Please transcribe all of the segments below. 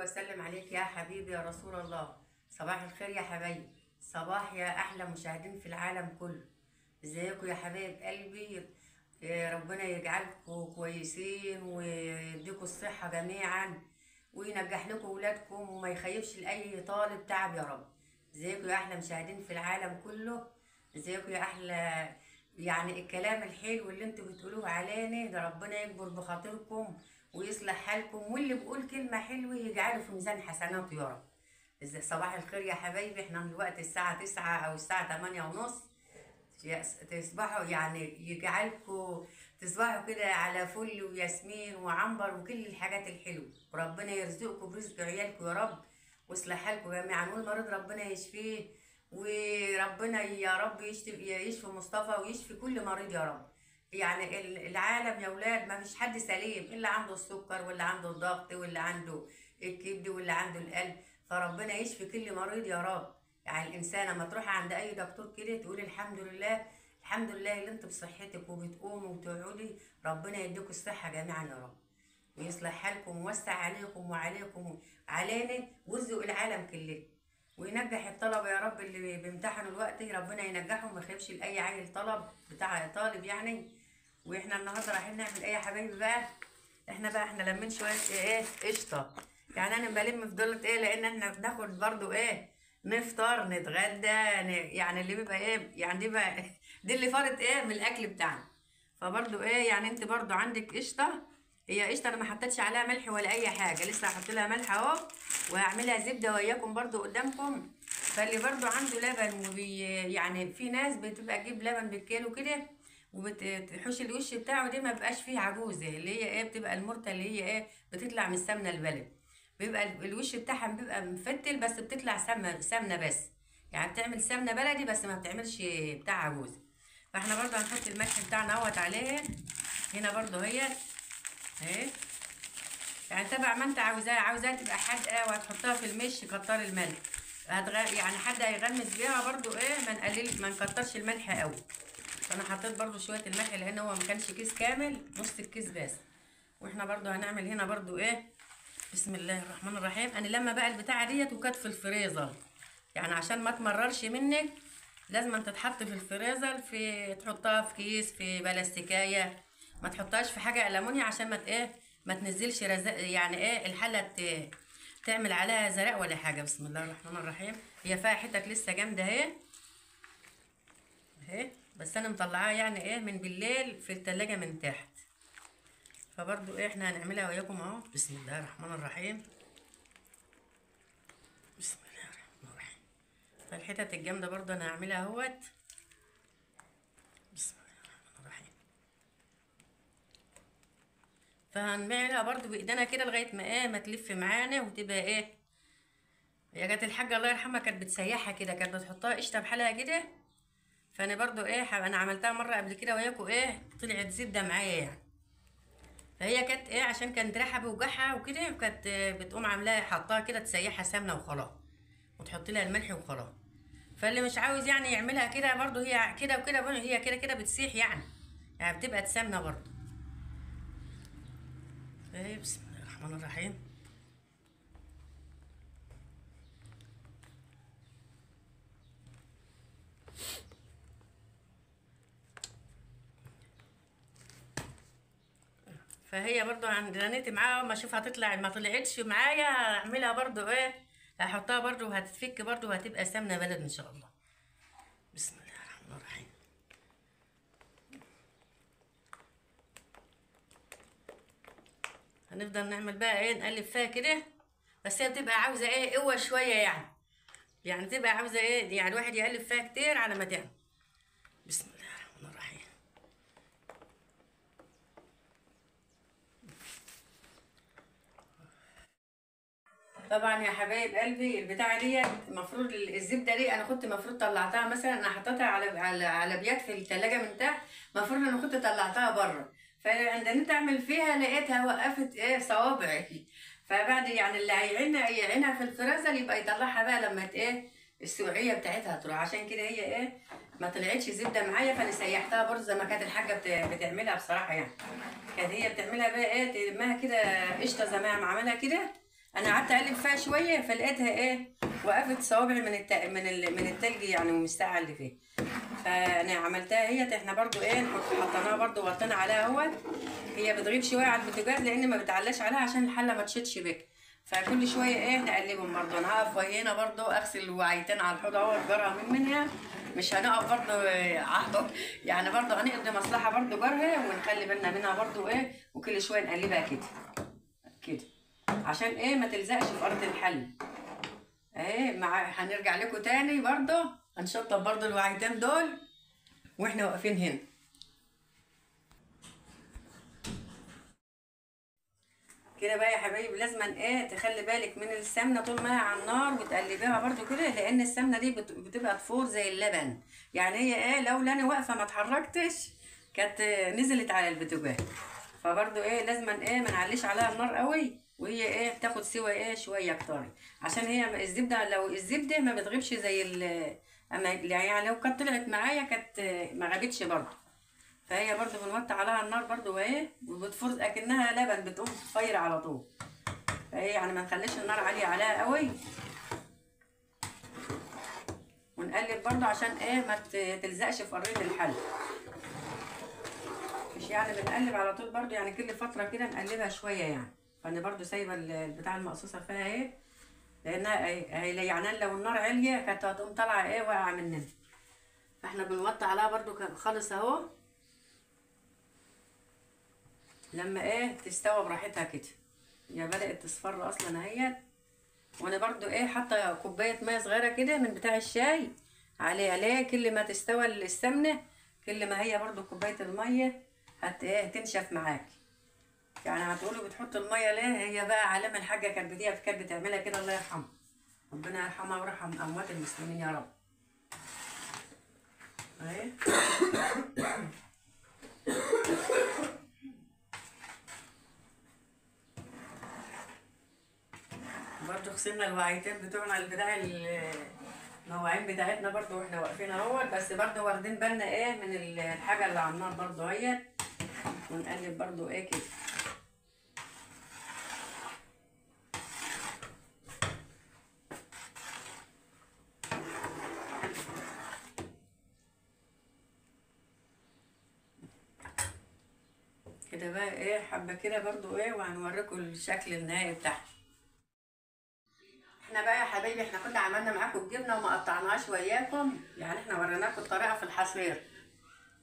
وسلم عليك يا حبيبي يا رسول الله. صباح الخير يا حبايبي، صباح يا احلى مشاهدين في العالم كله. ازيكم يا حبايب قلبي؟ ربنا يجعلكم كويسين ويديكم الصحة جميعا وينجح لكم اولادكم وما يخيبش لاي طالب تعب يا رب. ازيكم يا احلى مشاهدين في العالم كله؟ ازيكم يا احلى، يعني الكلام الحلو اللي انتوا بتقولوه علينا ده ربنا يكبر بخاطركم ويصلح حالكم، واللي بيقول كلمة حلوة يجعله في ميزان حسناته يا رب. صباح الخير يا حبايبي، احنا دلوقتي الساعة 9 او الساعة 8:30. تصبحوا يعني يجعلكم تصبحوا كده على فل وياسمين وعنبر وكل الحاجات الحلوة، وربنا يرزقكم برزق عيالكم يا رب ويصلح حالكم جميعا، والمريض ربنا يشفيه، وربنا يا رب يشفي مصطفى ويشفي كل مريض يا رب. يعني العالم يا ولاد ما فيش حد سليم، اللي عنده السكر واللي عنده الضغط واللي عنده الكبد واللي عنده القلب، فربنا يشفي كل مريض يا رب. يعني الانسان لما تروح عند اي دكتور كده تقول الحمد لله الحمد لله اللي انت بصحتك وبتقومي وتقعدي، ربنا يديكم الصحة جميعا يا رب ويصلح حالكم ويوسع عليكم وعليكم علينا ويرزق العالم كله وينجح الطلبة يا رب اللي بيمتحنوا الوقت، ربنا ينجحهم وما يخيبش لاي عيل طلب بتاع طالب يعني. واحنا النهارده رايحين نعمل ايه يا حبايبي بقى؟ احنا لمين شوية ايه قشطه، يعني انا بلم في دولة ايه، لان احنا بناخد برضو ايه نفطر نتغدى يعني اللي بيبقى ايه يعني دي بقى دي اللي فارت ايه من الاكل بتاعنا. فبرضو ايه يعني انت برضو عندك قشطه، هي قشطه انا ما حطيتش عليها ملح ولا اي حاجة، لسه هحط لها ملح اهو وهعملها زبدة وياكم برضو قدامكم. فاللي برضو عنده لبن وبي يعني في ناس بتبقى تجيب لبن بالكيلو كده وبتحوش الوش بتاعه دي ما بيبقاش فيه عجوزه اللي هي ايه بتبقى المرته اللي هي ايه بتطلع من السمنة البلد، بيبقى الوش بتاعها بيبقى مفتل بس بتطلع سمنه بس، يعني بتعمل سمنه بلدي بس ما بتعملش بتاع عجوزه. فاحنا برضو هنحط الملح بتاعنا اهوت عليه هنا برضو اهي اهي، يعني تبع ما انت عاوزاها، عاوزاها تبقى حادقه وهتحطها في المش كتر الملح، يعني حد هيغمس بيها برضو ايه ما نقلل ما نكترش الملح قوي. فانا حطيت برضو شوية الملح لان هو ما كانش كيس كامل، نص الكيس بس. واحنا برضو هنعمل هنا برضو ايه بسم الله الرحمن الرحيم. انا لما بقى البتاعه ديت وكانت في الفريزر، يعني عشان ما تمررش منك لازم تتحط في الفريزر، في تحطها في كيس في بلاستيكايه، ما تحطهاش في حاجة المونيا عشان ما ايه ما تنزلش يعني ايه الحلة تعمل عليها زرق ولا حاجة. بسم الله الرحمن الرحيم. هي فيها حتت لسه جامدة اهي اهي، بس انا مطلعاها يعني ايه من بالليل في التلاجة من تحت. فبرضو ايه احنا هنعملها وياكم اهو. بسم الله الرحمن الرحيم. بسم الله الرحمن الرحيم. فالحتت الجامدة برضو انا هعملها اهوت. بسم الله الرحمن الرحيم. فهنعملها برضو بايدينا كده لغاية ما ايه ما تلف معانا وتبقى ايه. هي كانت الحاجة الله يرحمها كانت بتسيحها كده، كانت بتحطها قشطه بحالها كده. فانا برضو ايه انا عملتها مرة قبل كده وياكم ايه طلعت زبدة معايا يعني. فهي كانت ايه عشان كانت ريحه بوجعها وكده، وكانت بتقوم عاملاها حطاها كده تسيحها سمنه وخلاص وتحط لها الملح وخلاص. فاللي مش عاوز يعني يعملها كده برضو هي كده وكده، هي كده كده بتسيح يعني بتبقى سمنه برضو. ايه بسم الله الرحمن الرحيم. فهي برضو رنيت معاها ما اشوف هتطلع، ما طلعتش معايا هعملها برضو ايه هحطها برضو وهتتفك برضو وهتبقى سمنه بلد ان شاء الله. بسم الله الرحمن الرحيم. هنفضل نعمل بقى ايه نقلب فيها كده، بس هي بتبقى عاوزه ايه قوة شوية يعني تبقى عاوزه ايه يعني الواحد يقلب فيها كتير على ما تعمل. بسم الله الرحمن الرحيم. طبعا يا حبايب قلبي البتاعه ديت المفروض الزبدة دي انا كنت المفروض طلعتها مثلا، انا حطيتها على على بيات في الثلاجة من تحت، المفروض انا كنت طلعتها بره، فعندما اعمل فيها لقيتها وقفت ايه صوابعي. فبعد يعني اللي هيعينها يعينها في الفريزر يبقى يطلعها بقى لما ايه السقعيه بتاعتها تروح، عشان كده هي ايه ما طلعتش زبدة معايا، فانا سيحتها برضه زي ما كانت الحاجة بتعملها بصراحة يعني. كانت هي بتعملها بقى ايه تلمها كده قشطه زي ما عملها كده انا قعدت اقلب فيها شوية فلقيتها ايه وقفت صوابعي من التلج يعني ومستقعه اللي فيه. فانا عملتها هي احنا برضو ايه حطيناها برضو وغطينا عليها اهوت. هي بتغيب شوية على البوتاجاز لان ما بتعلاش عليها عشان الحلة ما تشدش بك، فكل شوية ايه نقلبهم برضو. انا هقف وهنا برضو اغسل وعيتين على الحوض اهوت جرها منها، مش هنقف برضو يعني برضو هنقضي مصلحة برضو جرها ونخلي بالنا منها برضو ايه، وكل شوية نقلبها كده كده عشان ايه ما تلزقش في ارض الحل اهي. مع هنرجع لكم تاني برضو هنشطب برضو الوعيتين دول واحنا واقفين هنا. كده بقى يا حبايب لازما ايه تخلي بالك من السمنة طول ما هي على النار وتقلبيها برضو كده، لان السمنة دي بتبقى تفور زي اللبن يعني. هي ايه لولا انا واقفة ما اتحركتش كانت نزلت على البوتاجاز. فبرضو ايه لازما ايه ما نعليش عليها النار قوي، وهي ايه بتاخد سوا ايه شوية كتار، عشان هي الزبدة لو الزبدة ما بتغيبش زي اما يعني لو كانت طلعت معايا كانت ما غابتش برضو. فهي برضو بنوطي عليها النار برضو اهي وبتفرز اكنها لبن، بتقوم فايره على طول. فهي يعني ما نخليش النار عالية عليها قوي، ونقلب برضو عشان ايه ما تلزقش في قرية الحل. مش يعني بنقلب على طول برضو، يعني كل فترة كده نقلبها شوية يعني. فانا برضو سايبه البتاع المقصوصه فيها اهي، لانها اهي يعني لو النار عالية كانت هتقوم طالعه ايه واقعه مننا. فاحنا بنوطي عليها برضو خالص اهو لما ايه تستوى براحتها كده. هي بدأت تصفر اصلا اهيت. وانا برضو ايه حاطه كوباية مية صغيرة كده من بتاع الشاي عليها، ليه كل ما تستوى السمنة كل ما هي برضو كوباية المية هت ايه تنشف معاكي. يعني هتقولوا بتحط المية ليه؟ هي بقى علامة الحاجة كانت بتعملها كده، الله يرحمها، ربنا يرحمها ويرحم اموات المسلمين يا رب. اهي برضو غسلنا الوعيتين بتوعنا البتاع المواعين بتاعتنا برضو واحنا واقفين اهوت، بس برضو واخدين بالنا ايه من الحاجة اللي على النار برضو اهيت، ونقلب برضو ايه كده. كده بقى ايه حبه كده برضو ايه، وهنوريكم الشكل النهائي بتاعها. احنا بقى يا حبايبي احنا كنا عملنا معاكم الجبنة وما قطعناهاش وياكم، يعني احنا وريناكم الطريقة في الحصير،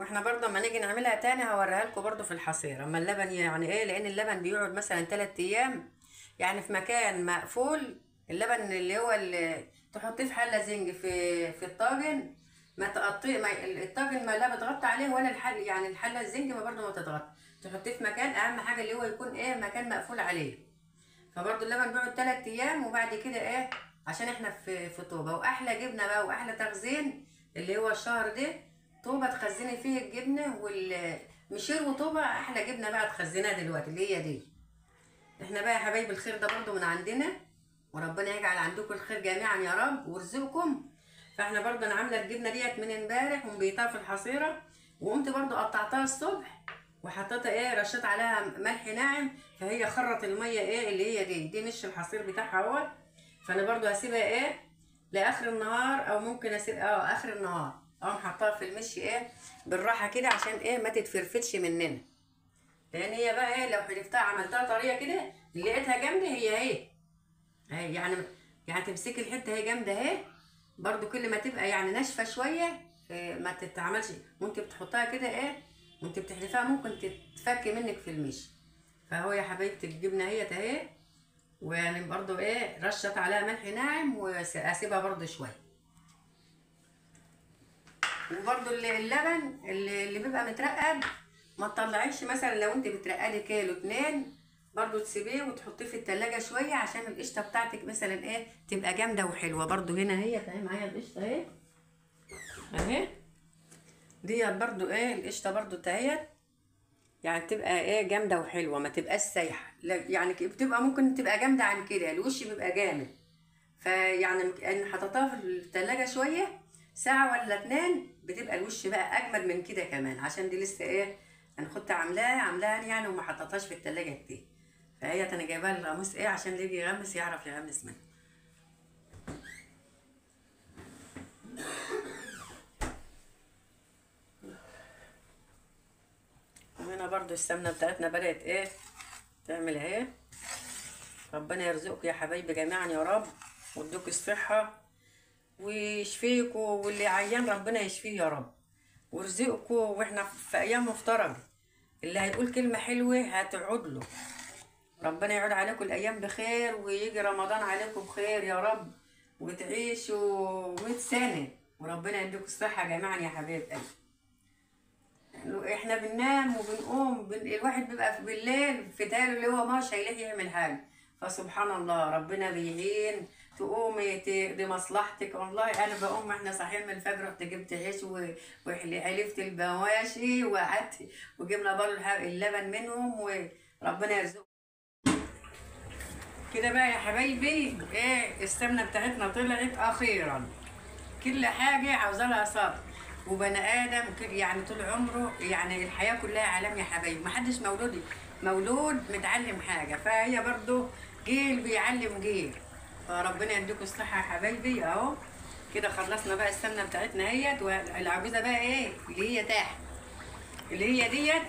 واحنا برضو اما نيجي نعملها تاني هوريها لكم برضو في الحصير. اما اللبن يعني ايه، لان اللبن بيقعد مثلا 3 ايام يعني في مكان مقفول. اللبن اللي هو اللي تحطيه في حله زنج في الطاجن، ما تقطيه الطاجن ما لا بتغطي عليه ولا الحل، يعني الحلة الزنج ما برضو ما تتغطى، تحطيه في مكان، اهم حاجة اللي هو يكون ايه مكان مقفول عليه. فبرضو اللبن بيقعد 3 ايام وبعد كده ايه عشان احنا في طوبة. واحلى جبنه بقى واحلى تخزين اللي هو الشهر ده طوبة تخزني فيه الجبنة والمشير، وطوبه احلى جبنه بقى تخزنها دلوقتي اللي هي دي. احنا بقى يا حبايب الخير ده برضو من عندنا، وربنا يجعل عندكم الخير جميعا يا رب ويرزقكم. فاحنا برضو انا عامله الجبنة ديت من امبارح ومبيتها في الحصيرة، وقمت برضو قطعتها الصبح وحطيتها ايه رشيت عليها ملح ناعم، فهي خرت المية ايه اللي هي دي مش الحصير بتاعها اهو. فانا برضو هسيبها ايه لاخر النهار، او ممكن اسيب اخر النهار اقوم حطاها في المش ايه بالراحة كده عشان ايه ما تتفرفتش مننا، لان هي بقى ايه لو حلفتها عملتها طرية كده لقيتها جامدة هي اهي اهي يعني تمسكي الحتة هي جامدة اهي برضو، كل ما تبقى يعني ناشفة شوية ما تتعملش وانت بتحطها كده ايه وانت بتحلفها ممكن تتفك منك في المش. فهو يا حبايبتي الجبنة اهيت اهي، ويعني برضو ايه رشت عليها ملح ناعم واسيبها برضو شوية. وبرضو اللبن اللي بيبقى مترقد ما تطلعيش، مثلا لو انت بترقدي كيلو 2 برضو تسيبيه وتحطيه في التلاجة شوية عشان القشطه بتاعتك مثلا ايه تبقى جامدة وحلوه. برضو هنا هي اهي معايا القشطه اهي اهي ديت برضو ايه القشطه برضو تهيت، يعني تبقى ايه جامدة وحلوه ما تبقاش سايحه، يعني بتبقى ممكن تبقى جامدة عن كده، الوش بيبقى جامد. فيعني ان حطيتها في التلاجة شوية ساعة ولا 2 بتبقى الوش بقى اجمد من كده كمان، عشان دي لسه ايه انا كنت عاملاها يعني وما حطيتهاش في التلاجة كتير. فهي انا جايباها الغموس ايه عشان اللي يجي يغمس يعرف يغمس منها. وهنا برضو السمنة بتاعتنا بدات ايه تعمل اهي. ربنا يرزقكم يا حبايبي جميعا يا رب، ويديكوا الصحة ويشفيكوا، واللي عيان ربنا يشفيه يا رب ويرزقكوا. واحنا في ايام مفترجه، اللي هيقول كلمة حلوة هتقعد له. ربنا يعود عليكم الايام بخير، ويجي رمضان عليكم بخير يا رب، وتعيشوا 100 سنة، وربنا يديكم الصحة جميعا يا حبايب قلبي. احنا بننام وبنقوم الواحد بيبقى بالليل في تاله اللي هو مش هيلاقي يعمل حاجة، فسبحان الله ربنا بيعين. تقومي تقضي مصلحتك. والله انا بقوم احنا صاحيين من الفجر، رحت جبت عيش وحلفت البواشي وقعدت وجبنا برضه اللبن منهم، وربنا يرزقهم. كده بقى يا حبايبي ايه السمنة بتاعتنا طلعت اخيرا. كل حاجة عاوزه لها صبر، وبني ادم يعني طول عمره، يعني الحياة كلها علام يا حبايبي، محدش مولود متعلم حاجة، فهي برضو جيل بيعلم جيل. فربنا يديكم الصحة يا حبايبي. اهو كده خلصنا بقى السمنة بتاعتنا اهيت. والعجوزه بقى ايه اللي هي تحت اللي هي ديت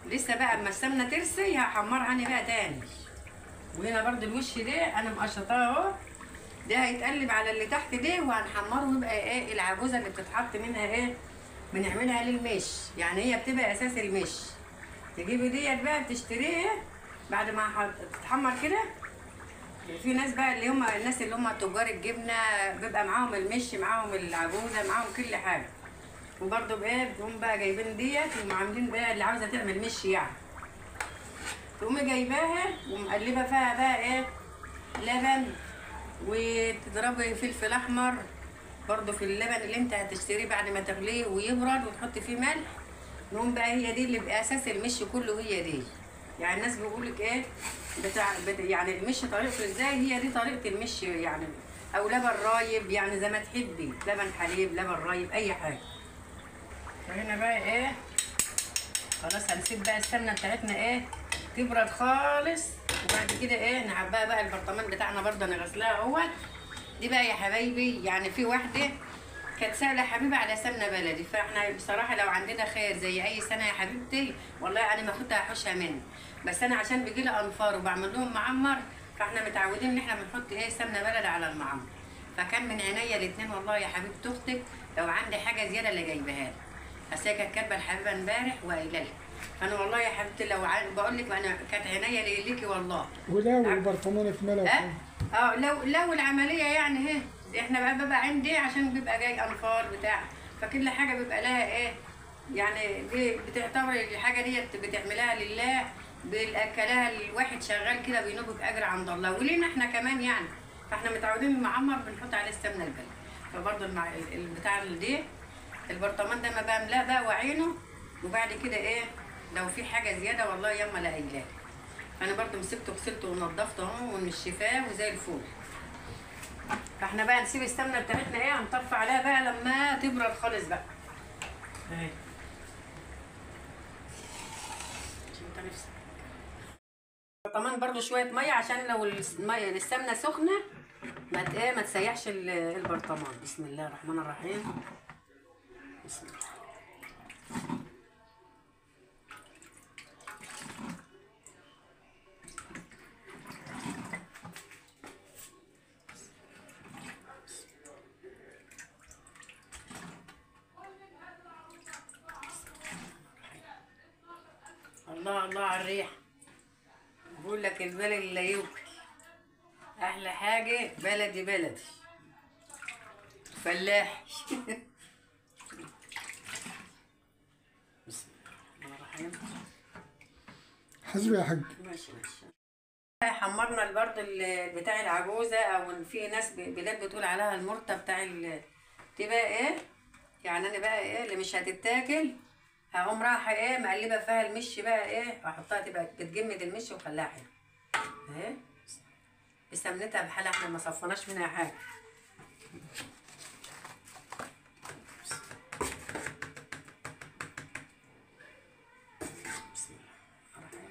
لسه بقى، اما السمنة ترسي هحمرها انا بقى تاني. وهنا برضو الوش ده انا مقشطاه اهو، ده هيتقلب على اللي تحت ده وهنحمره، ويبقى ايه العجوزة اللي بتتحط منها ايه بنعملها للمش، يعني هي بتبقى اساس المش. تجيبي ديت بقى بتشتريها بعد ما تتحمر كده. في ناس بقى اللي هم الناس اللي هم تجار الجبنة بيبقى معاهم المش، معاهم العجوزة، معاهم كل حاجة. وبرده بايه بتقوم بقى جايبين ديت وعاملين بقى اللي عاوزه تعمل مش يعني، تقومي جايباها ومقلبه فيها بقى ايه لبن، وتضربي فلفل احمر برده في اللبن اللي انت هتشتريه بعد ما تغليه ويبرد، وتحطي فيه ملح. نقوم بقى هي دي اللي باساس المش كله، هي دي. يعني الناس بيقولك ايه بتاع يعني المش طريقته ازاي، هي دي طريقه المش يعني، او لبن رايب يعني زي ما تحبي، لبن حليب، لبن رايب، اي حاجة. وهنا بقى ايه خلاص هنسيب بقى السمنة بتاعتنا ايه تبرد خالص، وبعد كده ايه نعبيها بقى البرطمان بتاعنا برده انا غسلاها اهوت. دي بقى يا حبايبي يعني في واحدة كانت سائله حبيبه على سمنه بلدي، فاحنا بصراحة لو عندنا خير زي اي سنة يا حبيبتي والله انا ما كنت هحوشها مني، بس انا عشان بيجي لي انفار وبعمل لهم معمر، فاحنا متعودين ان احنا بنحط ايه سمنه بلدي على المعمر. فكان من عينيا الاثنين والله يا حبيبه اختك، لو عندي حاجة زيادة اللي جايبها لي، بس هي كانت كاتبه الحبيبة امبارح وقايله لها، فانا والله يا حبيبتي لو بقول لك انا كانت عينيا ليكي والله. ولو البرطمان اتملى لو العملية يعني اهي احنا بقى ببقى عندي عشان بيبقى جاي انفار بتاع، فكل حاجة بيبقى لها ايه يعني، دي بتعتبر الحاجة ديت بتعملها لله، بالاكلها الواحد شغال كده بينوبك اجر عند الله ولينا احنا كمان يعني. فاحنا متعودين المعمر بنحط عليه السمنة البلدي. فبرضه البتاع دي البرطمان ده ما بملاه بقى وعينه، وبعد كده ايه لو في حاجة زيادة والله ياما لا قايلاه. فانا برضه مسكته وغسلته ونضفته اهو ونشفاه وزي الفل. فاحنا بقى نسيب السمنة بتاعتنا ايه هنطفي عليها بقى لما تبرد خالص بقى اهي. برطمان برضو شوية مية عشان لو المية السمنة سخنة ما ايه ما تسيحش البرطمان. بسم الله الرحمن الرحيم. بسم الله. الله الله على الريحة، بقول لك البلد اللي يوكل احلى حاجة، بلدي بلدي فلاح. بسم الله الرحمن الرحيم. حسبي يا حاج. ماشي ماشي. حمرنا برضه بتاع العجوزة، او في ناس بلاد بتقول عليها المرته بتاع تبقى ايه يعني، انا بقى ايه اللي مش هتتاكل هقوم رايحة ايه مقلبه فيها المش بقى ايه واحطها تبقى بتجمد المش وخليها حلو اهي بسمنتها بحالها، احنا ما صفناش منها حاجة. بسم الله الرحمن الرحيم.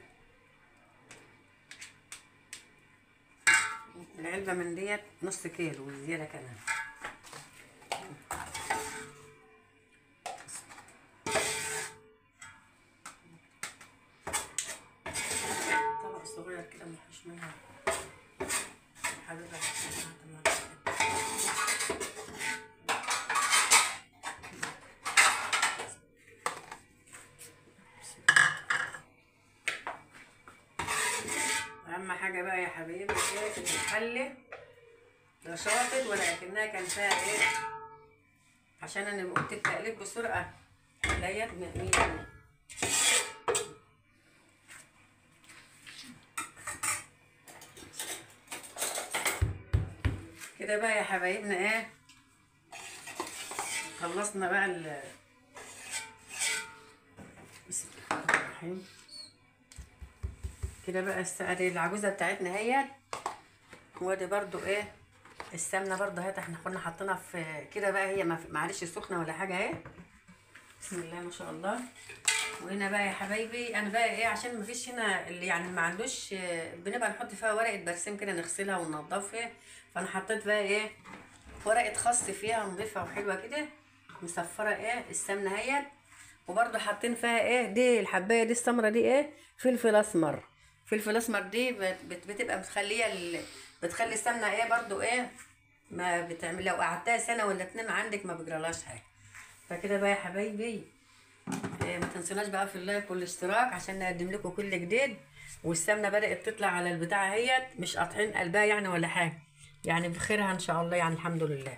العلبة من ديت نص كيلو وزيادة كمان. طبق صغير كده محوش منها حبيبة. اهم حاجة بقى يا حبايبي ايه الحلة لا شاطت ولا اكنها كان فيها ايه، عشان انا قلت التقليب بسرعة ديت مية. كده بقى يا حبايبنا ايه خلصنا بقى ال بسم الله الرحمن الرحيم. كده بقى العجوزة بتاعتنا اهيت، وادي برضو ايه السمنة برضو اهيت، احنا كنا حاطينها في كده بقى، هي معلش سخنة ولا حاجة اهي. بسم الله ما شاء الله. وهنا بقى يا حبايبي انا بقى ايه عشان مفيش هنا اللي يعني ما عندوش، بنبقى نحط فيها ورقة برسيم كده نغسلها وننضفها، فانا حطيت بقى ايه ورقة خس فيها نضيفها وحلوه كده مصفره ايه السمنة اهيت. وبرضو حاطين فيها ايه دي الحبايه دي السمرة دي ايه فلفل اسمر. فلفل اسمر دي بتبقى مخليه بتخلي السمنة ايه برضو ايه ما بتعمل، لو قعدتها سنة ولا اتنين عندك ما بيجرالهاش حاجة. فكده بقى يا حبايبي إيه ما تنسوناش بقى في ال like والاشتراك عشان نقدم لكم كل جديد. والسمنه بدات تطلع على البتاع اهيت، مش قاطعين قلبها يعني ولا حاجة، يعني بخيرها ان شاء الله يعني الحمد لله.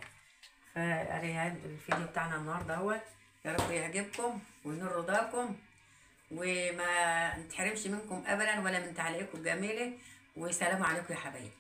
فادي الفيديو بتاعنا النهارده اهوت، يا رب يعجبكم وينور رضاكم وما نتحرمش منكم ابدا ولا من تعليقكم الجميلة. وسلام عليكم يا حبايبي.